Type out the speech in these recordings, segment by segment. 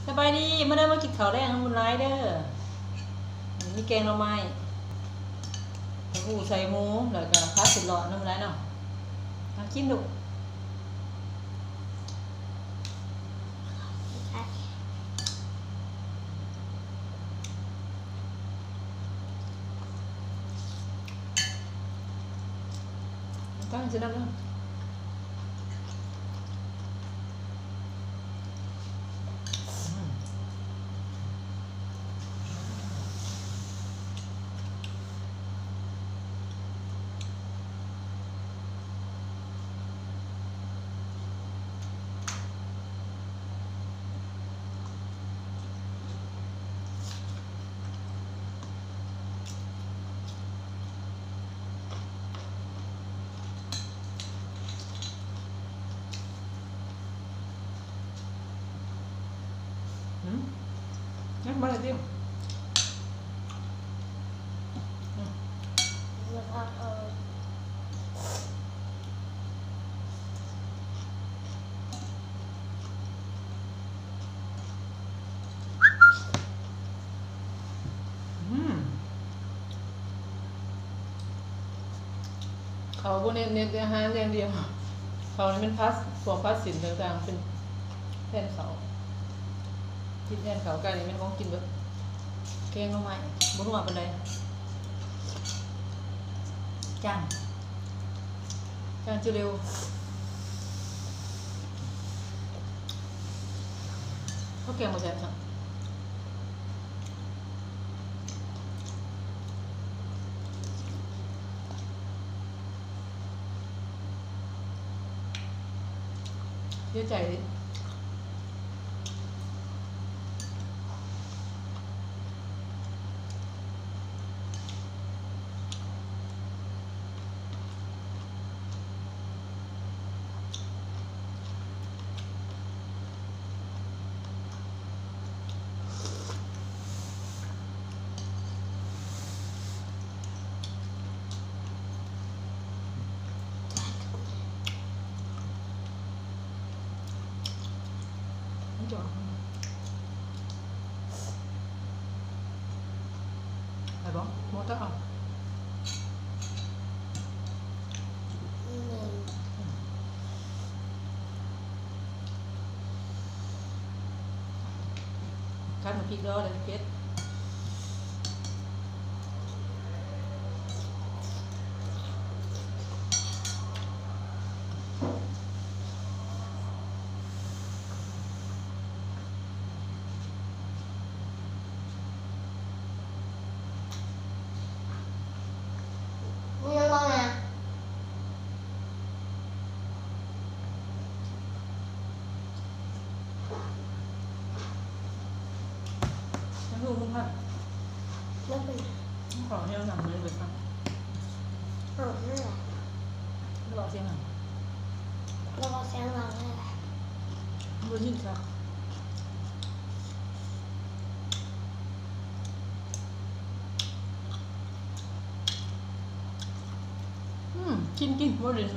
ສະບາຍດີ ມາເດີ ມາກິນເຂົ້າແລງນຳບຸນຫຼາຍເດີ. ມີແກງໜໍ່ໄມ້ ເຕົ້າຫູ່ໃສ່ໝູ ແລ້ວກະຜັດເສັ້ນຫຼອດນຳບຸນຫຼາຍເນາະ. ມາກິນລູກ. ຕັ້ງຊິນຳເດີ. ຫືມ ຍັງບໍ່ໄດ້ຕິ ອືມ ແລ້ວກໍເອົາ ອືມ ເຂົາບໍ່ເນັ້ນ ເນັ້ນແຕ່ອາຫານຢ່າງດຽວ. ເຂົານີ້ແມ່ນພາສ ພວກພາສສິນຕ່າງໆ ເປັນແທນເຂົາ ກິນແທນເຂົາ. ການນີ້ແມ່ນຂອງກິນເບິດ. ແກງໜໍ່ໄມ້ ບໍ່ນົວປານໃດ ຈ້າງ ຈ້າງຈະເລັວ. ເຂົ້າແກງບໍ່ແຊບຊ້ຳ. ເສຍໃຈເດ້. ໄດ້ບໍ່? ໝົດແລ້ວ. ຄັນໝາກພິກດໍເດີ້ ເຜັດ. ອືມ ກິນ ກິນ ບໍ່ຫຼິ້ນ.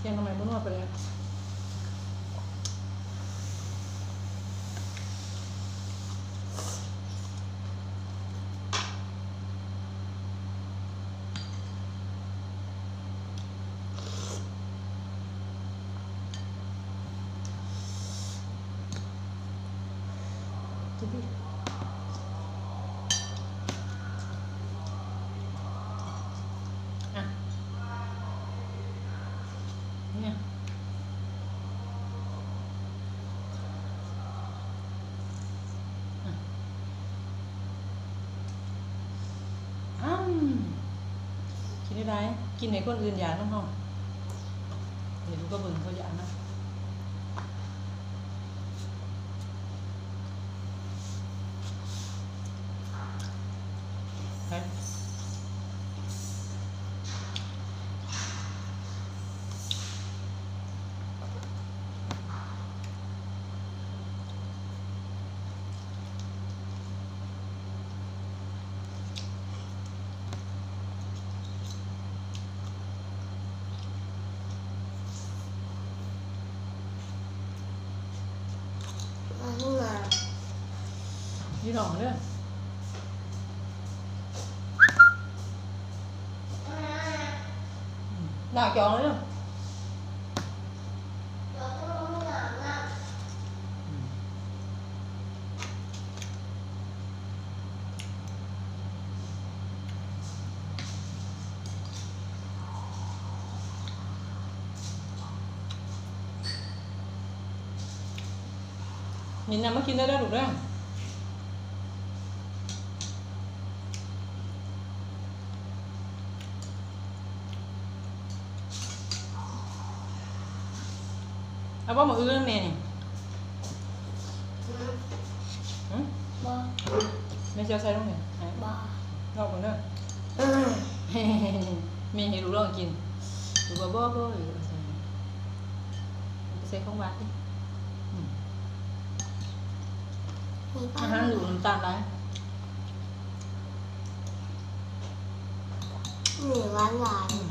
ແກງໜໍ່ໄມ້ບໍ່ນົວປານໃດ. ອຳ ກິນໄດ້ ກິນໃຫ້ຄົນອື່ນຢາກນຳເຮົາ. ເຫັນກໍເບິ່ງເຂົາຢາກນຳ. ພີ່ນ້ອງເດີ ລ້າງຈອງເດີ. ມີນ້ຳມາກິນໄດ້ເດີລູກເດີ. ເອົາບໍ່ ໝາກອຶນນຳແມ່ນີ້? ຫືມ? ບໍ່. ແມ່ຊິເອົາໃສ່ລົງນີ້ໃຫ້. ບໍ່. ລອງເບິ່ງເດີ. ແມ່ເຮັດລູກລອງກິນ. ລູກວ່າບໍ່ ບໍ່ ເອົາໃສ່ ເອົາໃສ່ຂອງຫວານຕິ. ອືມ ມີ ອາຫານດູດນ້ຳຕານຫຼາຍ. ນີ້ຫວານຫຼາຍ. ອືມ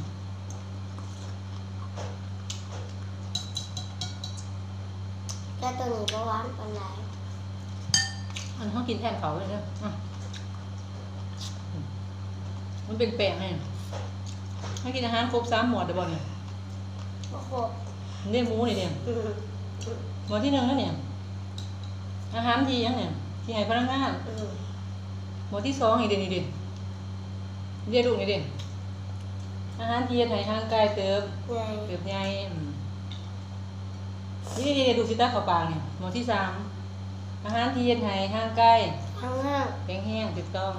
ແຕ່ໂຕນີ້ບໍ່ຫວານປານໃດ. ອັນເຮົາກິນແທນເຂົ້າເລີຍເດີ. ອືມ ມັນເປັນແປ້ງແຮງ. ເຮົາກິນອາຫານຄົບສາມໝວດແລ້ວບໍ່ນີ້? ບໍ່ຄົບ. ເດ້ ໝູນີ້ເດ້. ອືມ ໝວດທີໜຶ່ງແລ້ວນີ້ ອາຫານທີ່ຫຍັງນີ້ ທີ່ໃຫ້ພະລັງງານ. ອືມ ໝວດທີສອງນີ້ເດ້ ນີ້ເດ້ ເດ ລູກນີ້ເດ້ ອາຫານທີ່ເຮັດໃຫ້ຮ່າງກາຍເຕີບ ໃຫຍ່ ເຕີບໃຫຍ່. ອືມ ນີ້ໆໆ ລູກຊິຕັກເຂົ້າປາກນີ້. ໝວດທີສາມ ອາຫານທີ່ເຮັດໃຫ້ຮ່າງກາຍແຂງແຮງ ແຂງແຮງ ຖືກຕ້ອງ.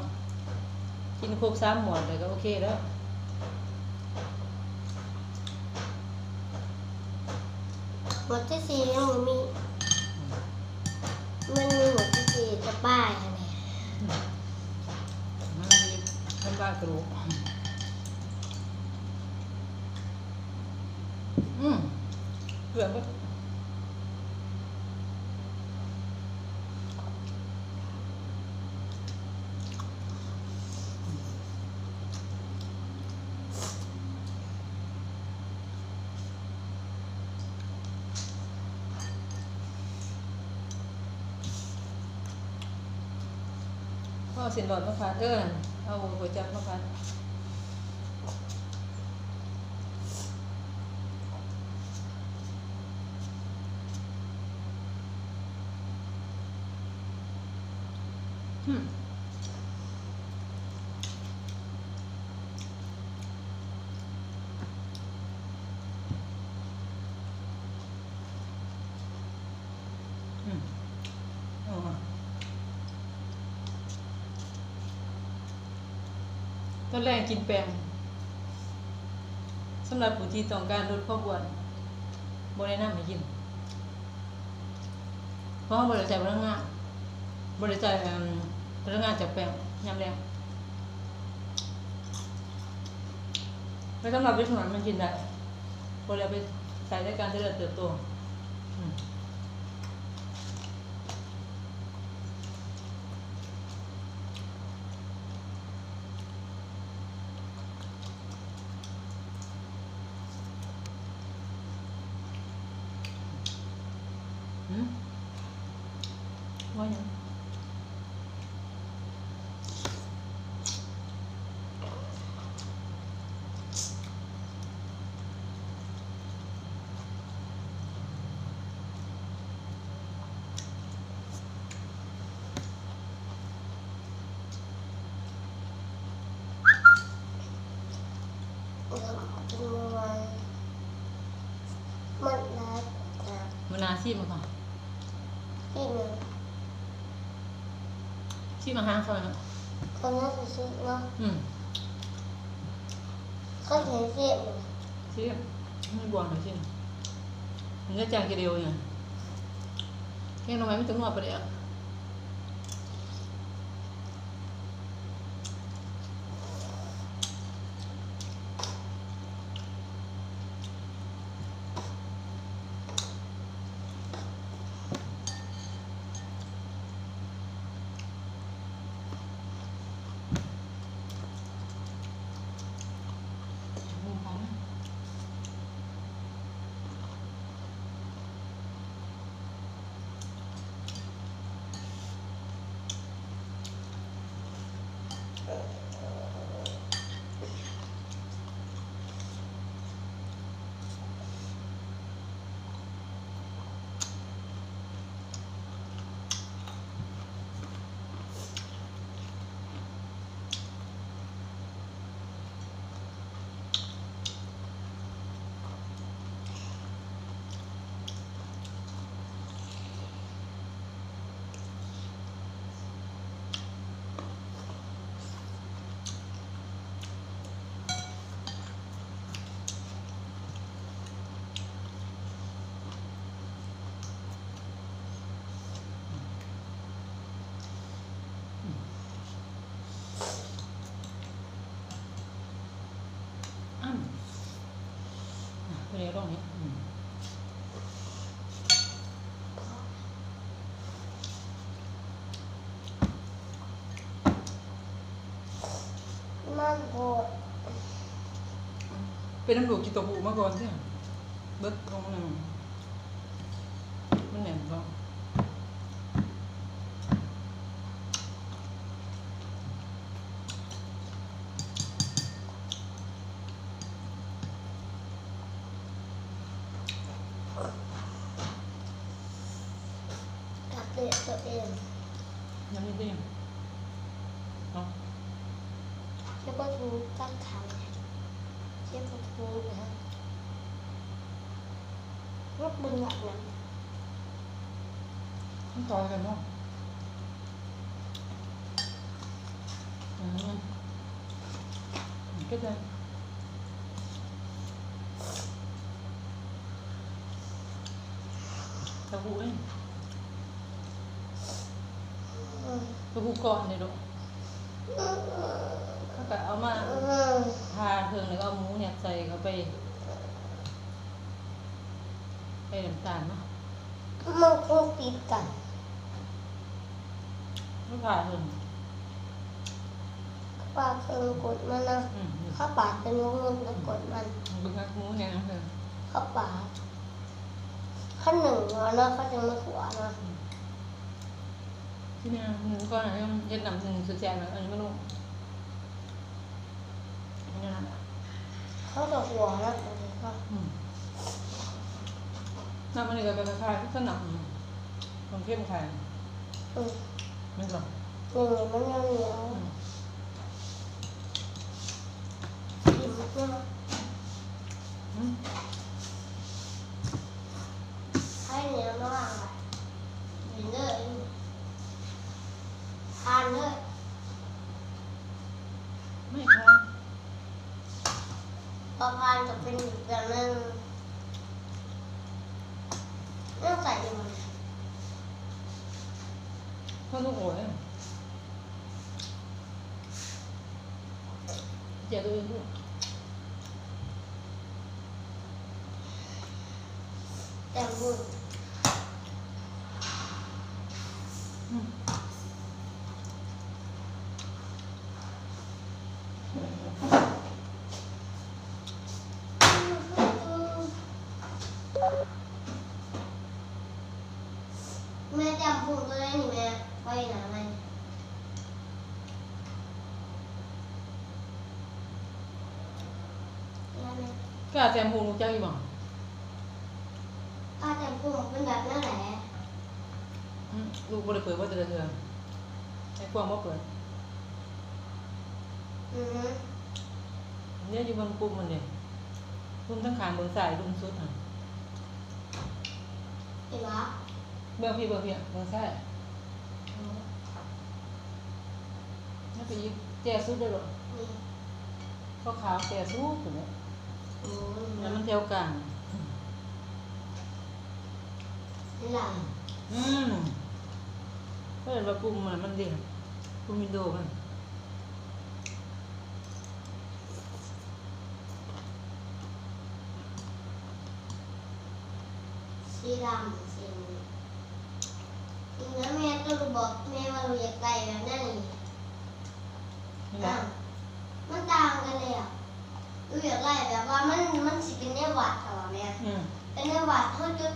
ກິນຄົບສາມໝວດແລ້ວກໍໂອເຄແລ້ວ. ໝວດທີສີ່ຍັງບໍ່ມີ. ມັນມີໝວດທີສີ່ຈະປາຍຫັ້ນແຫຼະ. ມັນມີທຳລາຍກະດູກ. ອືມ ເກືອໝົດ. ເອົາເສັ້ນຫຼອດມາຜັດ ເອີ ເອົາກວຍຈັບມາຜັດ. ຫືມ ອືມ ເອົາ ຕອນແລງກິນແປ້ງ ສຳລັບຜູ້ທີ່ຕ້ອງການລົດຄວາມອ້ວນ ບໍ່ແນະນຳໃຫ້ກິນ. ເພາະເຮົາບໍ່ໄດ້ໃຊ້ພະລັງງານ ບໍ່ໄດ້ໃຊ້ ເອີ່ມ ພະລັງງານຈາກແປ້ງຍາມແລງ. ແຕ່ສຳລັບເດັກນ້ອຍມັນກິນໄດ້ ບໍ່ໄດ້ເອົາໄປໃຊ້ໃນການຈະເລີນເຕີບໂຕ. ອືມ. ຫືມ ວ່າຫຍັງ? ມື້ໜ້າຊີມເບິ່ງກ່ອນ ຊີມອາຫານເຂົາເນາະ. ເຂົາໜ້າຊິຊິເນາະ. ອືມ ເຂົາຊິຊິ ຊິ ມັນບວມແລ້ວຊິ ມັນຈະຈາງຈະເດວຢູ່. ແກງໜໍ່ໄມ້ມີແຕ່ງົວປາແດກ. ຫູຟັງ. ອ້ຳ ອ່ະ ຕົວນີ້ລອງນີ້ ອືມ ມັນໂພດ ເປັນນ້ຳດູກກິນໂຕະປູມາກ່ອນຕິ ເບິດລົງໜຶ່ງ ມັນແໜ້ນບໍ່? ກັດເລະຕົວເອງ ຍັງມີຕິ ເນາະ ເຈັບປະຕູຕັດຂາ ເຈັບປະຕູນະ. ເບິ່ງລະນະ ມັນຕໍ່ກັນເນາະ ອືມ ເປັນຫຍັງ ເຕົ້າຫູ້ເດ້ ເຕົ້າຫູ້ກ້ອນນີ້ລູກ ເຂົາກະເອົາມາຜ່າເຄິ່ງ ແລ້ວກະເອົາໝູຍັດໃສ່ເຂົ້າໄປ ໃສ່ນ້ຳຕານເນາະ ມັນຄົງຕິດກັນ ມັນຜ່າເຄິ່ງ ຜ່າເຄິ່ງກົດມັນນະ ອືມ ເຂົາປາດເປັນວົງໆ ແລ້ວກົດມັນ ເບິ່ງຫາໝູແດ່ ເຂົາປາດ ຄັນໜຶ້ງແລ້ວເນາະ ເຂົາຈຶ່ງມາຂົ້ວເນາະ ອືມ ທີ່ແມ່ໜຶ້ງກ່ອນ ເຮັດນ້ຳໜຶ້ງສຸດແຊບ ອັນນີ້ມັນລົງ ເຂົາກໍຂົ້ວແລ້ວ ອືມ ນ້ຳອັນນີ້ກໍຄ້າຍໆຄືກັນນະ ອືມ ຂອງເຂັ້ມໄຂ່ ອືມ ແມ່ນບໍ່? ເອີ ມັນໜຽວໆ ອືມ ກິນເນາະ ອືມ ໃຫ້ເໜີມາວາງໄວ້ ກິນເລີຍ ທານເລີຍ ໄມ່ທານ ບໍ່ຜ່ານກໍເປັນອີກແບບໜຶ່ງ ຍັງໃສ່ຢູ່ບໍ່? ເພິ່ນບໍ່ໂອຍ ເຈຍໂຕອື່ນພຸ້ນ ແຕ່ງບຸນ ອືມ ແມ່ຈຳພຸງໂຕໃດນີ້ແມ່ ໄວ້ໜ້າໃໝ່ ແມ່ ກາແຈມພຸງຮູ້ຈັກຢູ່ບໍ່? ກາແຈມພຸງເປັນແບບແນວໃດ? ອືມ ລູກບໍ່ໄດ້ເປີດບໍ່ແຕ່ລະເທື່ອ ໃຫ້ກວ້າງບໍ່ເປີດ ອືຮຶ ເນຍ ຢູ່ເບິ່ງປຸ່ມມັນເດ ປຸ່ມທາງຂ້າງເບື້ອງຊ້າຍລຸ່ມສຸດຫັ້ນ ເຫັນບໍ່? ເບິ່ງພີ້ ເບິ່ງພີ້ ເບື້ອງຊ້າຍ ອືມ ແລ້ວໄປອີກ ແຈສຸດເດີລູກ ນີ້ ຂາວໆ ແຈສຸດພຸ້ນແຫຼະ ໂອ້ຍ ແລ້ວມັນແຖວກາງ ຫຼັງ ອືມ ເອີ້ນວ່າປຸ່ມມັນເດ ປຸ່ມວິນໂດມັນ. ສີດຳ ສີນີ້ ນີ້ນະແມ່ ໂຕລູກບອກແມ່ວ່າລູກຢາກໄດ້ແບບນັ້ນນີ້ ນີ້ນະ ອ້າວ ມັນຕ່າງກັນແລ້ວ ລູກຢາກໄດ້ແບບວ່າມັນ ມັນຊິເປັນແນວວັດເຮົາແມ່ ອືມ ເປັນແນວວັດເຮົາຈຸດ